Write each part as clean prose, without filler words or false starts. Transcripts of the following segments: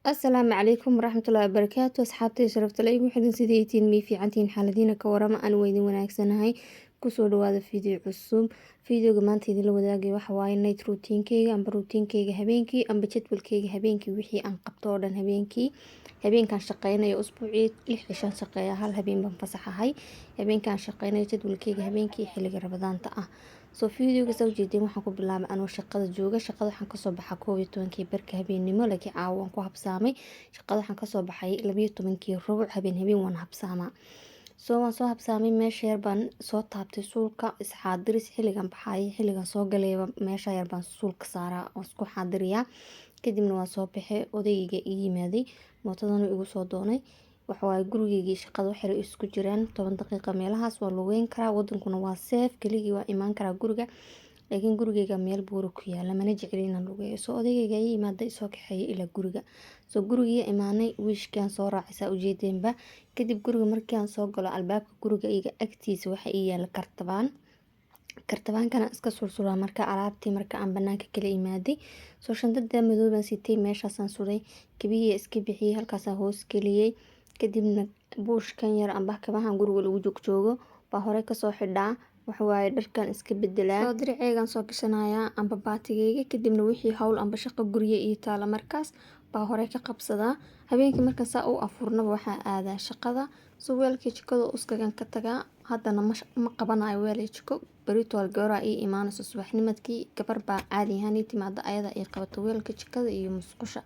Asalaamu calaykum waraxmatullaahi wabarakaatu. Asxaabtay sharafta leh, igu xidhan, sideetiin mii fiicantiin? Xaaladiina ka warama? Aan weydin wanaagsanahay. Kusoo dhawaada video cusub. Videoga maanta idinla wadaagay waxa waaye night routinekeyga amba routinekeyga habeenkii amba jadwalkeyga habeenkii, wixii aan qabto oo dhan habeenkii. Habeenkaan shaqeynayo, usbuucii 6 cishaan shaqeeya, hal habeen baan fasaxahay. Habeenkaan shaqeynayo, jadwalkeyga habeenkii xilliga Ramadaanta ah. Soo videoga soo jeedin waxaan ku bilaabay anoo shaqada jooga. Shaqada waxaan kasoo baxaa 11:30 habeenimo, laakiin caawa waan ku habsaamay. Shaqada waxaan kasoo baxay 12:15 habeen. Habeen waan habsaamaa. Soo waan soo habsaamay, meesha yar baan soo taabtay suulka, isxaadiris. Xilligan baxaayay, xilligan soo galayba, meesha yar baan suulka saaraa oo isku xaadiriyaa. Kadibna waan soo baxay, odaygayga ii yimaaday, mootadana igu soo doonay. Waxawaaye gurigeygii shaqada waxay isku jiraan 10 daqiiqa meelahaas, waa lugeyn karaa. Wadankuna waa safe, keligii waa imaan karaa guriga, laakiin gurigeyga meel buura ku yaala, mana jecli inaan lugeeyo. Soo odaygayga ii yimaada, isoo kaxeeya ilaa guriga. Soo gurigii imaanay, wiishkaan soo raacay, saa ujeedeenba. Kadib guriga markii aan soo galo, albaabka guriga iga agtiisa waxa ii yaala kartabaan. Kartabaankana iska sursuraa marka alaabtii marka aan banaanka kala imaaday. Soo shandada madow baan sitay, meeshaasaan suray, kabihii iska bixiyey, halkaasaan hoos geliyey. Kadibna buushkan yar amba kabahan guriga lagu joogjoogo baa hore kasoo xidhaa. Waxawaaye dharkan iska bedelaa, soo diraceygan soo gashanayaa amba baatigeyga. Kadibna wixii hawl amba shaqo gurye ii taala markaas baa hore ka qabsadaa. Habeenkii marka saa u afurnaba, waxaa aadaa shaqada. Soo weelkii jikada uskagan ka tagaa. Haddana ma qabanayo weel jiko. Berito gabar ii imaanayso subaxnimadkii, gabar baa caadi ahaan ii timaada, ayada ii qabato weelka jikada iyo musqusha.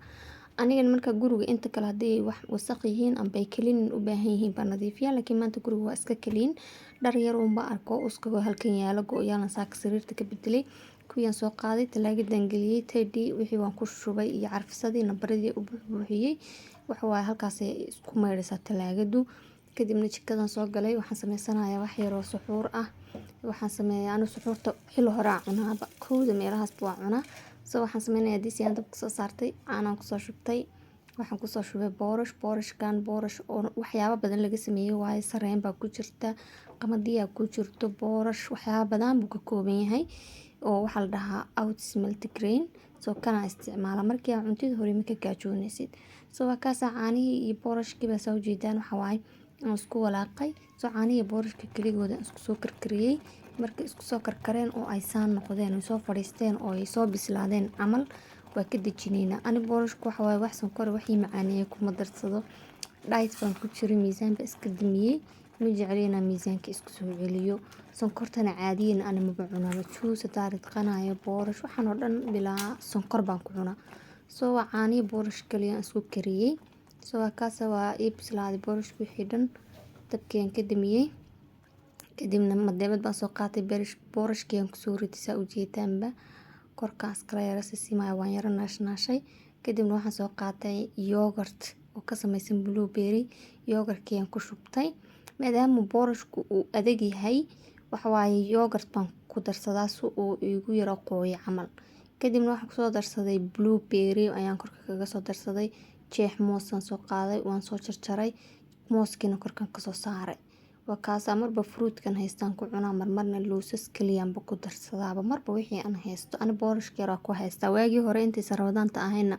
Anigana marka guriga inta kale haddii wax wasaq yihiin amba ay cleaning u baahan yihiin baan nadiifiyaa, laakiin maanta guriga waa iska clean. Dhar yar uunba arko uskago halkan yaalo, go-yaalan saaka sariirta ka bedelay, kuwiyaan soo qaaday, talaagadan geliyey, teddy wixii waan ku shubay iyo carfisadii nambaradii u buuxbuuxiyey. Waxa waaye halkaasay isku maydhaysaa talaagadu. Kadibna jikadan soo galay, waxaan sameysanayaa wax yaroo suxuur ah. Waxaan sameeyaa, anu suxuurta xilli hore aan cunaaba, 1da meelahaasba waa cunaa. So waxaan sameynayaa, disi aan dabka soo saartay, caanaan kusoo shubtay, waxaan kusoo shubay boorash. Boorashkan boorash oo waxyaabo badan laga sameeyey waaye. Sareen baa ku jirta, qamadiyaa ku jirto, boorash waxyaabo badan buu ka kooban yahay oo waxaa la dhahaa oats multigrain. So kana isticmaala markii aad cuntida hore, ma ka gaajoonaysid. So waa kaasaa, caanihii iyo boorashkii baa soo jeedaan. Waxa waaye aan isku walaaqay. So caanihii iyo boorashka keligooda aan isku soo karkariyey. Markay isku soo karkareen oo ay saan noqdeen, ay soo fadhiisteen oo ay soo bislaadeen camal, waa ka dejineynaa. Ani boorashku waxa waaye wax sonkor waxii macaaneeyay kuma darsado. Diet baan ku jiray, miisaan baa iska dumiyey, ma jecli inaan miisaanka isku soo celiyo. Sonkortana caadiyan ani maba cunaba. Juice hadaa ridqanayo, boorash, waxaan oo dhan bilaa sonkor baan ku cunaa. So waa caanihi boorash kaliya aan isku kariyey. So waa kaasa, waa ii bislaaday boorashka wixii dhan, dabkii aan ka damiyey. Kadibna madeemad baan soo qaatay, boorashkii aan kusoo riday, saa ujeedaanba. Korkaas kala yara sisimaya, waan yara naashnaashay. Kadibna waxaan soo qaatay yogurt oo ka samaysan blueberry, yogurtkii aan ku shubtay. Maadaama boorashku uu adag yahay, waxa waaye yogurt baan ku darsadaa si uu igu yara qooyo camal. Kadibna waxaan kusoo darsaday blueberry ayaan korka kaga soo darsaday. Jeex moosaan soo qaaday, waan soo jarjaray, mooskiina korkan kasoo saaray. Waa kaasaa, marba fruitkan haystaan ku cunaa, marmarna loosas kaliyaanba ku darsadaaba, marba wixii aan haysto. Ani boorashka yaraa ku haystaa, waagii hore intaysan Ramadaanta ahayna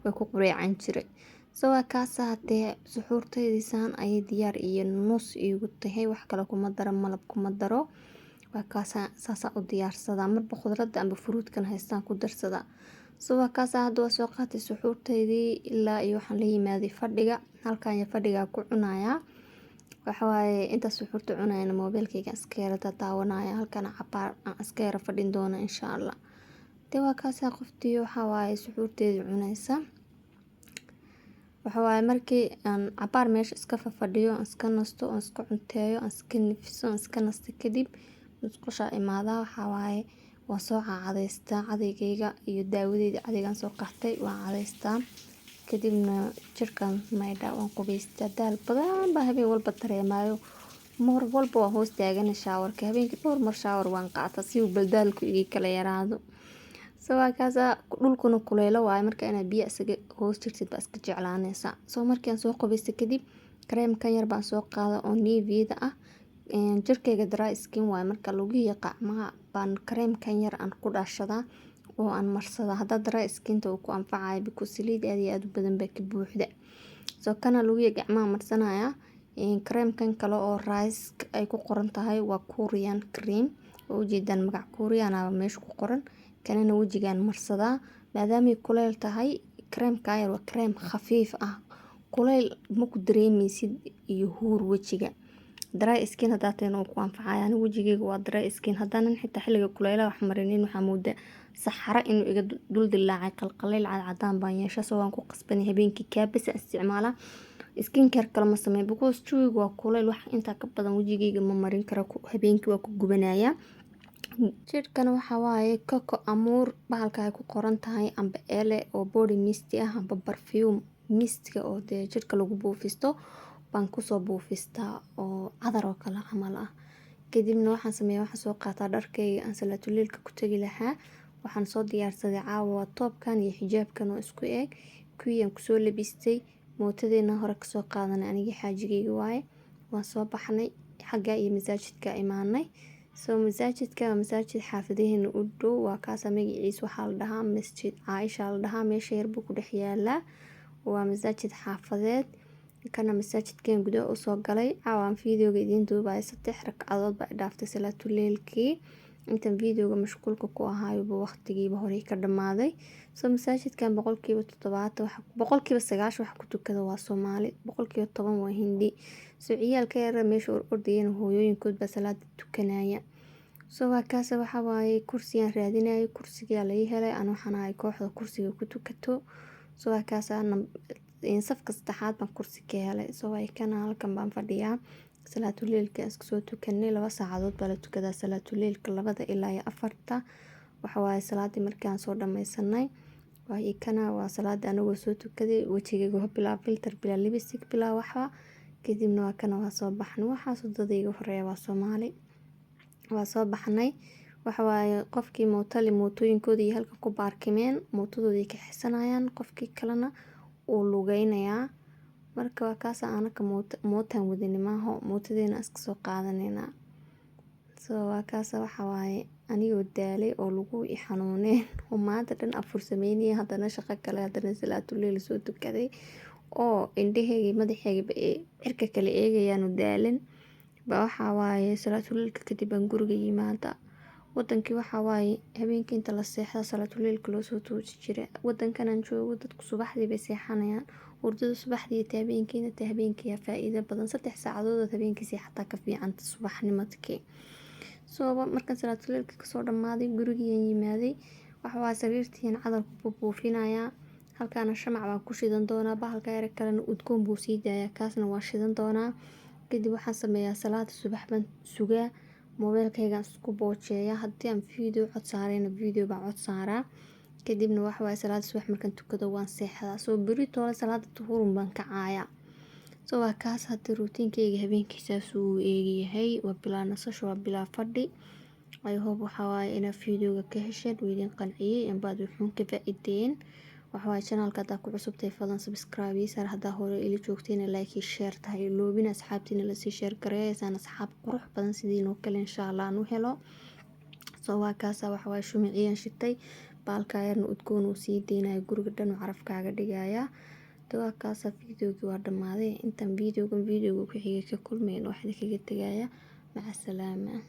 way ku qureecan jiray. So waa kaasa, hadee suxuurtaydii saan ayay diyaar iyo nus iigu tahay. Wax kale kuma daro, malab kuma daro. Waa kaasa, saasaa u diyaarsadaa, marba khudradda amba fruitkan haystaan ku darsadaa. So waa kaasa, hadda waa soo qaatay suxuurtaydii ilaa iyo waxaan la yimaaday fadhiga. Halkan iyo fadhigaa ku cunayaa. Waxa waaye intaas suxuurta cunayana moobilkayga iska yara daawanaya, halkan cabaar aan iska yara fadhin doona, insha Allah. Dee waa kaasa, qoftii waxa waaye suxuurteedii cunaysa. Waxa waaye markii aan cabaar meesha iska fadhiyo, aan iska nasto, aan iska cunteeyo, aan iska nafiso, aan iska nasto, kadib musqusha imaadaa. Waxaa waaye waan soo cadaystaa, cadaygayga iyo daawadeyda cadaygaan soo qaatay, waan cadaystaa. Kadibna jirkaan maydhaa, waan qubaystaa. Daal badan baa habeen walba dareemayo, mar walba waan hoos taagana showerka. Habeenkii dhowr mar shower waan qaataa si uu baldaalku iga kala yaraado. So waa kaasa, dhulkuna kuleylo waaye, marka inaad biyo isaga hoos jirtid baa iska jeclaanaysaa. So markii aan soo qubaystay kadib, kareemkan yar baan soo qaada oo Nivea ah. Jirkayga dry skin waaye, marka lugihii, qacmaha baan kareemkan yar aan ku dhaashadaa. oo aan marsada. Haddaad dry skinta uu ku anfacayo because saliid aad iyo aad u badan baa ka buuxda. So kana lugiya gacmaha marsanaya. Creamkan kale oo rice ay ku qoran tahay waa Korean cream oo ujeedaan, magac Korean ah meesha ku qoran. Kanana wejigaan marsadaa maadaamay kuleyl tahay. Creamka yar waa cream khafiif ah, kuleyl ma ku dareemeysid iyo huur wejiga. Dry skin hadaa tahayna wuu ku anfacaya. Aniga wejigeyga waa dry skin. Haddaanan xitaa xilliga kuleylaha wax marinin, waxaa moodaa saxaro inuu iga dul dilaacay, qalqaleyl cadcadaan baan yeeshaa. So waan ku qasbanay habeenkii kaabasa isticmaalaa. Skin care kale ma sameeyo because jawiga waa kuleyl, wax intaa ka badan wejigeyga ma marin karo, habeenkii waa ku gubanayaa. Jidhkana waxaa waaye Coco Amour bahalka ay ku qoran tahay, amba ele oo body mist ah amba perfume mistka oo dee jidhka lagu buufisto baan kusoo buufistaa, oo cadar oo kale camal ah. Kadibna waxaan sameeyaa, waxaan soo qaataa dharkayga aan salaatuleylka ku tagi lahaa. Waxaan soo diyaarsaday caawa toobkan iyo xijaabkan oo isku eg, kuwii aan kusoo labistay. Mootadeena hore kasoo qaadanay, anigii xaajigayga waaye. Waan soo baxnay, xagga iyo masaajidka imaanay. So masaajidka waa masaajid xaafadaheena u dhow. Waa kaasa, magaciisa waxaa la dhahaa Masjid Caaisha la dhahaa. Meesha yar buu ku dhex yaalaa, waa masaajid xaafadeed. Kana masaajidkan gudaha usoo galay caawaan videoga idiin duubaya. 3 ragcadood baa dhaaftay salaatuleylkii. Intan videoga mashquulka ku ahayba waqtigiiba horey ka dhamaaday. So masaajidkan 70%, 90% waxa ku tukada waa Soomaali, 10% waa Hindi. So ciyaalka yar meesha ordayeen, hooyooyinkood baa salaada tukanaya. So waa kaas, waxa waaye kursiyaan raadinayo, kursigaa laga helay. Aan waxaan ahay kooxda kursiga ku tukato. So waa kaas, safka saddexaad baan kursi ka helay. So waa kana, halkan baan fadhiyaa. Salaatuleylka iska soo tukanay. 2 saacadood baa la tukadaa salaatuleylka, 2 ilaa iyo 4. Waxa waaye salaadii markaan soo dhammaysanay, waa kana, waa salaadii anagoo soo tukaday. Wejigayga bilaa filter, bilaa lipstick, bilaa waxba. Kadibna waa kana, waa soo baxnay. Waxaas wadada iga horeeya waa Soomaali. Waa soo baxnay. Waxa waaye qofkii mootali mootooyinkooda iyo halkan ku baarkimeen, mootadoodii ka xisanayaan, qofkii kalena uu lugeynayaa. Marka waa kaas, anaka mootaan wadani maaho, mootadeena iska soo qaadaneynaa. So waa kaas, waxa waaye anigoo daalay oo lagu i xanuuneen oo maanta dhan afur sameynaya, haddana shaqo kale, haddana salaatuleyl soo tukaday, oo indhahayga madaxayga ay cirka kale eegayaan oo daalan ba. Waxaa waaye salaatuleylka kadib baan guriga yimaada. Wadankii waxaa waaye habeenkii inta la seexda salaatuleylka loo soo toosi jiray. Wadankan aan joogo dadku subaxdii bay seexanayaan. Hurdada subaxdii ta habeenkiina ta habeenkii faa'iido badan. 3 saacadood oo habeenkii seexataa ka fiicanta subaxnimadkii. So markaan salaatuleylka kasoo dhamaaday, gurigii yimaaday, waxa waaye sariirtii cadar ku buufinayaa. Halkaana shamac baan ku shidan doonaa. Bahalka yar kalena udgoon buu sii daayaa, kaasna waa shidan doonaa. Kadib waxaan sameeyaa, salaada subax baan sugaa, moobeelkaygaan isku boojeeyaa. Haddii aan video cod saarayna, video baan cod saaraa. Kadibna waxa waaye salaada subax markaan tukado waan seexdaa. Soo beri toole salaada duhurun baan kacayaa. So waa kaas, hadda routinekeyga habeenkii saas uu eegyahay. Waa bilaa nasasho, waa bilaa fadhi. I hope waxaa waaye inaad videoga ka hesheen, uu idin qanciyey ambaad wuxuun ka faa'iideen. Waxa waaye channelka haddaa ku cusubtahay, fadlan subscribe ii saar. Haddaa hore ila joogtayna, like iyo share tahay loobina, asxaabtiina lasii share gareeyaysaan, asxaab qurux badan sidiinoo kale insha Allah aan u helo. So waa kaasa, waxa waaye shumiciyaan shitay, baalka yarna udgoon uu sii deynayo, guriga dhan uu caraf kaaga dhigayaa. Waa kaasa, videogii waa dhammaaday. Intaan videogan videoga ku xigay ka kulmayn, waxaan kaga tegayaa maca salaama.